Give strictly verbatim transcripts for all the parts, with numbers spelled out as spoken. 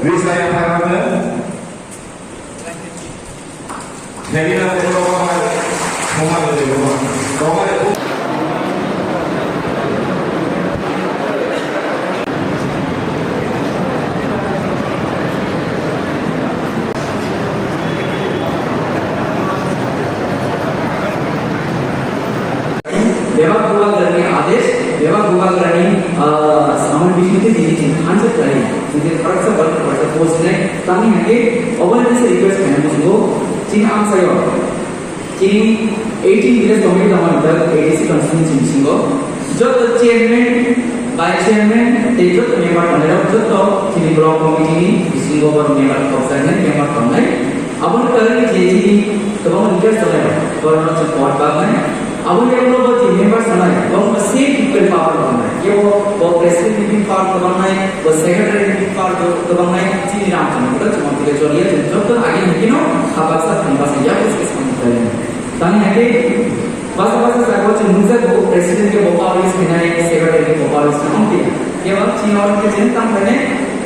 Risa ya phaimano. Thengina tei rogo hai thoma de rogo. Rogo de. Bebak bubagrani adesh, bebak bubagrani, ah, samani bisingtwi tini chwng thansa khlai, chwng khoroksa borok khoroksa post nai, tamni hwnkhe obo nini se request khainai muchungo, chini amchaio, chini eighteen village committee tongmani tak A D C constituency bisingo, joto chairman, vice chairman, tei joto member tongnai rok joto chini block committee ni bisingo borok member khopjaknai member tongnai. Aboni karwi je chini kwbangma leaders tongnai rok, borokno chwng support bagwi. Aboni ulo bo je members tongnai, borokno same equal power tongnai. Kebo bo president ni power tongnai, bo secretary ni power tongnai, chini ram tongnai, kotor chwng tile choliya chwng joto agi hwnkhe no habaksa thangba sa yak se samung khlainai. Tamni hwnkhe basa basa jaga o chwng nukjago, president khe bo power use khainai, secretary khe bo power use khainai, ongkhe ya. Kebo chini oro khe chwng tang khainai,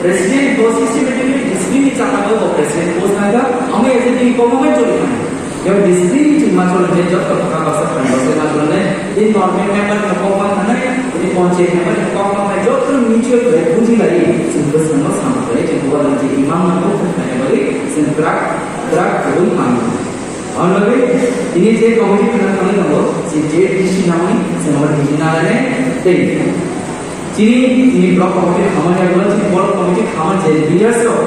president bo systematically discipline ni chakha bo president post nangkha, amo ya je tini kokma bai choli khainai. Kebo discipline ni chwng ma choli je joto kha basa khan basa ma choli nai, in government member ni kokma khanai, in panchayat member ni kokma khai joto mutual khlai buji lai chwng bwskango samung khlai chwng bo je imang nangkha khainai bagwi chwng kwrak kwrak kwrwng kha. Ang bagwi tini je committee khana thangwi tongo, si je D C nangni, se nomor D C nanglainai, tei chini, chini block committee khamani abo, chini block committee khamani je leaders rok,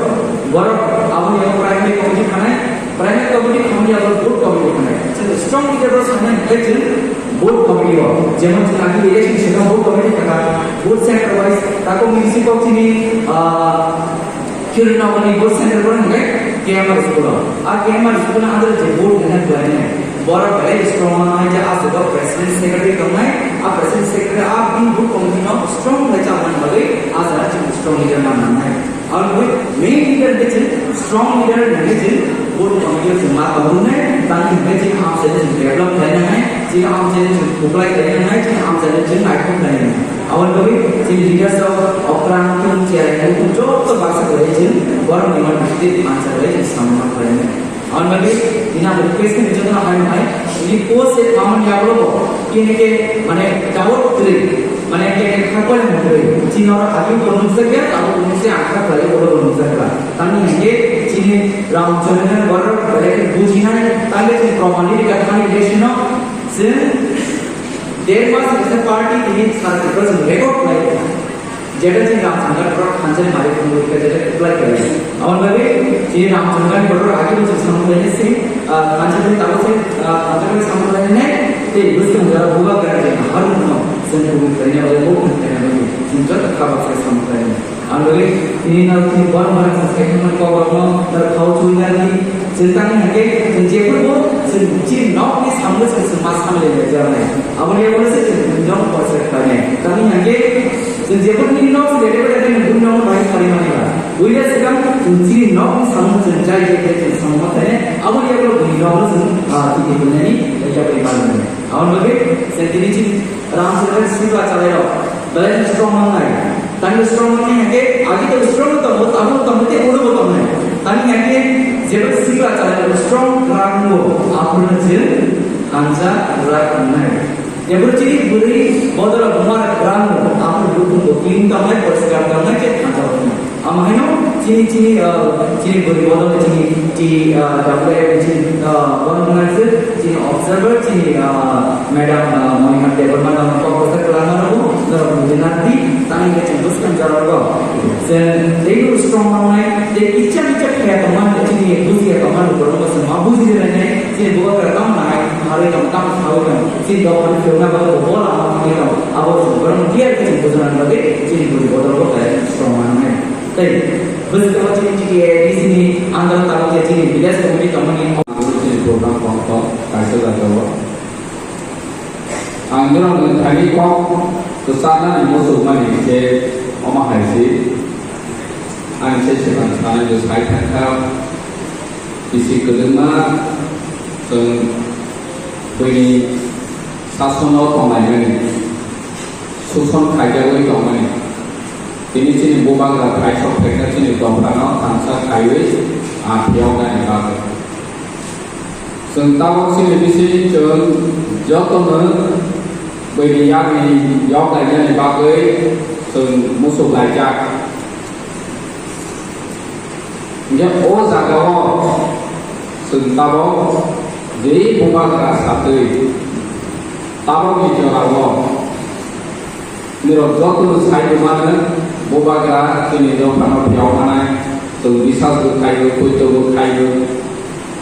borok aboni abo primary committee khanai, primary committee khamani abo booth committee khanai. Chwng strong leader rok sanai hwnkhe chwng booth committee o, jemon chwng agi election saka booth committee khaka, booth center wise, tako municipal chini, ah, Chirunogorni booth center borok hwnkhe K M R school o. A K M R school ni under je booth hwnna khlainai. Borok belai strong mangnai je a jaga president secretary tongnai. A president secretary a bini booth committee no strong khlai cha manna bagwi a jaga chwng strong leader ma nangnai. Aboni bagwi main leader hwnkhe chwng strong leader hwnkhe chwng booth committee o chwng ma tongmani, tangwi hwnkhe chini amchaino chwng develop khlai nangnai, chini amchaino chwng kwplai khlai nangnai, chini amchaino chwng naithok khlai nangnai. Aboni bagwi chini leaders rok, okrang, tung, cherai, tung, joto baksa khlai chwng borok ni man bising thansa khlai chwng samung ma khlai nai. Aboni bagwi tini ang request khe jotono hai hai, tini post se thamani yagulo bo, tini khe mane jabot kwrwi, mane khe khe kha kole mwnwi, chini oro agi bo nukjak ya, abo nukse ang kha khlai, oro bo nukjak ba. Tamni hwnkhe chini Ramchandra borok belai khe bujinai, tamni chini proman ni rika thani lesson no chwng Der mas kaisa party tini sara Tripura chwng record khlai kha. Jeta chini Ramchandra borok thansa ni mari phunuk kha jeta apply khlai. Aboni bagwi chini Ramchandra ni borok agi bo chwng samung khlai se, ah, thansa ni tabuk se, ah, thansa ni samung khlai nai, tei bwswk jora bubagrani je harung no chwng kubui khlai nai bagwi, bo khum khlai nai bagwi chwng joto kha baksa samung khlai nai. Ang bagwi tini no tini borok borok chwng sai thangmani kok rokno norok khao chumui nang di. Chwng tamni hwnkhe chwng jephuru bo chwng chini nokni samung chwng chwng ma samlai lai jaknai. Aboni yagulo se chwng buino porsa khlainai. Tamni hwnkhe chwng jephuru nini nok se dede bede nini buino bai khlai mani ba. Buino swkang chwng chini nokni samung chwng jai jai khe chwng samung ma khlainai. Aboni yagulo buini nokno chwng, ah, tini buinani jagwi manmani. Aboni bagwi chwng tini chini Ramchandra Singh achalairok belai strong mangnai. Tani strong mangnai hwnkhe agi to strong tongo, tabuk tongo, tei ulo bo tongnai. Tani hwnkhe jeba Singh achalairok strong kwrwng bo, aphuru je thansa kwrwng wngnai. Jeba chini bwrwi bodol buma kwrwng bo, aphuru bukhung bo clean tongnai, poriskar tongnai, tei thansa wngnai. Amo haino chini, chini, ah, chini bwrwi bodol chini T, ah, W F chini, ah, borok wngkha chini observer chini, ah, madam, ah, Monika Debbarma no kok kwsa kwlangma rwgo, norok buji narwdi, tamni hwnkhe chwng bwskang jora rwgo. Chwng teibo strong mangnai, tei kicha kicha phiya tongma chini bujiya tongma rok borok no chwng ma buji rwlainai, chini bubagra tamo nai harwi tong, tamo sawi tong, chini dophani phiyokna bagwi bo lama thangwi tong, abo chwng borok no clear khe chwng bujana bagwi chini bwrwi bodol bo belai strong mangnai. Tei bwskango chini G T A D C ni under o tabuk je chini village committee tongmani. Ang chini program kok kok kaisa jagao. Ang norokno thani kok kwcharnani muchungmani khe omo hai se. Ang se swkang sanai bo sai thangkha. Bisi kwdwkma chwng buini sasono tonglaimani, suson khaijagwi tongmani. Tini chini bubagra phaisok phaikha chini dophano thansa khaiwi, ah, phiyoknani bagwi. Chwng tabok chini bising chwng jotono bwini yakni yoknainani bagwi chwng muchuk laijak. Hingke o jagao chwng tabok je bubagra satwi tabokni jorao nirok jotono sai rwmano bubagra chini dophano phiyok manai chwng bisas bo khaio, poito bo khaio.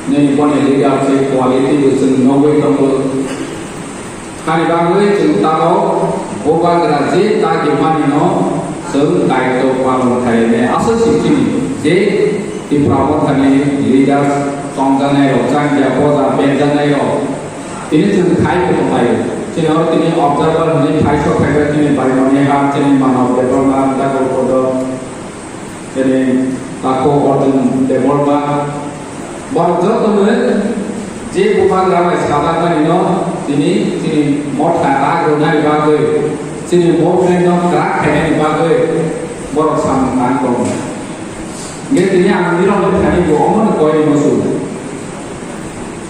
Nini boni leadership quality bo chwng nugwi tongo. Hani bagwi chwng tabok bubagra je dagi manino chwng daitw palon khainai. Aswk se chini je Tipra Mothani leaders chongjaknairok, changya poja benjaknairok, tini chwng khai tonglaio. Chini oro tini observer hwnwi phaisok phaiba chini Barimoni ha, chini Manav Debbarma, Dago Kodo, Tini takhuk Arjun Debbarma, borok jotono je bubagra bai sajakmani no tini chini motha rak rwnani bagwi, chini movement no kwrak khainani bagwi borok samung tang tongo. Hingke tini ang nirok ni thani bo omo no koi ni muchung.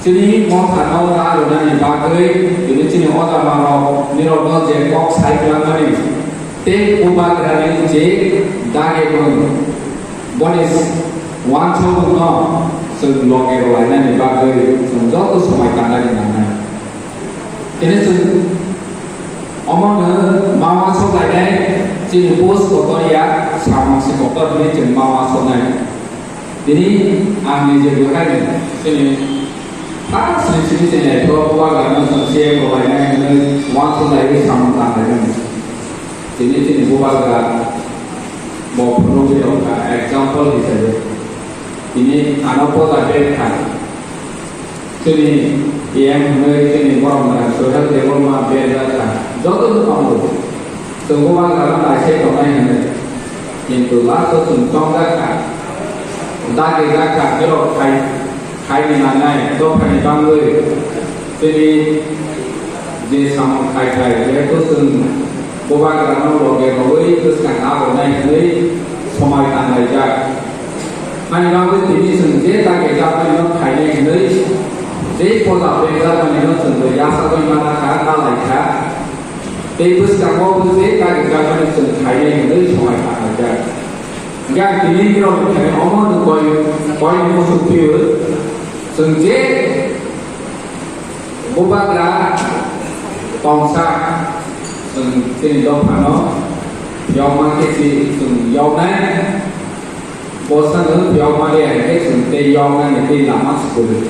Chini mothano ta rwnani bagwi tini chini oja manrok nirokno je kok sai kwlangmani tei bubagrani je dagimung boni wansokmungno chwng loge rwlainani bagwi chwng joto somai tangnani nangnai. Tini chwng omono ma wansok lainai chini post kotor ya samung se kotor hwnwi chwng ma wansoknai. Tini ang nije bo hai chini first ni simi chini aitho bubagra no chwng C M rwlainai hwnwi wansuk laiwi samung tanglaimani. Tini chini bubagra bo phunukwi rwkha example hisabe. Tini ano poja bag kha. Chini A M hwnwi chini borok mwnai Sohel Debbarma berjak kha. Joto no tongo. Chwng bubagra no naisai tongnai hwnwi. Kintu last o chwng chongjak kha. Dagi jak kha, borok khai, khaini nangnai, dophani bangwi. Chini je samung khai khai, jehetu chwng bubagrano loge rwui bwskang abonai hwnwi somai tanglaijak. Ani bagwi tini chwng je dagi jakmani no khainai hwnwi, je poja bengjakmani no chwng bo yasagwi mana kha, ta lai kha. Tei bwskango bo je dagi jakmani chwng khainai hwnwi somai tanglaijak. Hingkhe ang tini nirokni thani omo no koi, koi ni muchung phiywi, chwng je bubagra tongsa, chwng chini dophano yokma khe si chwng yoknai, bosano yokma le hai khe chwng tei yoknani tei lama sukuli.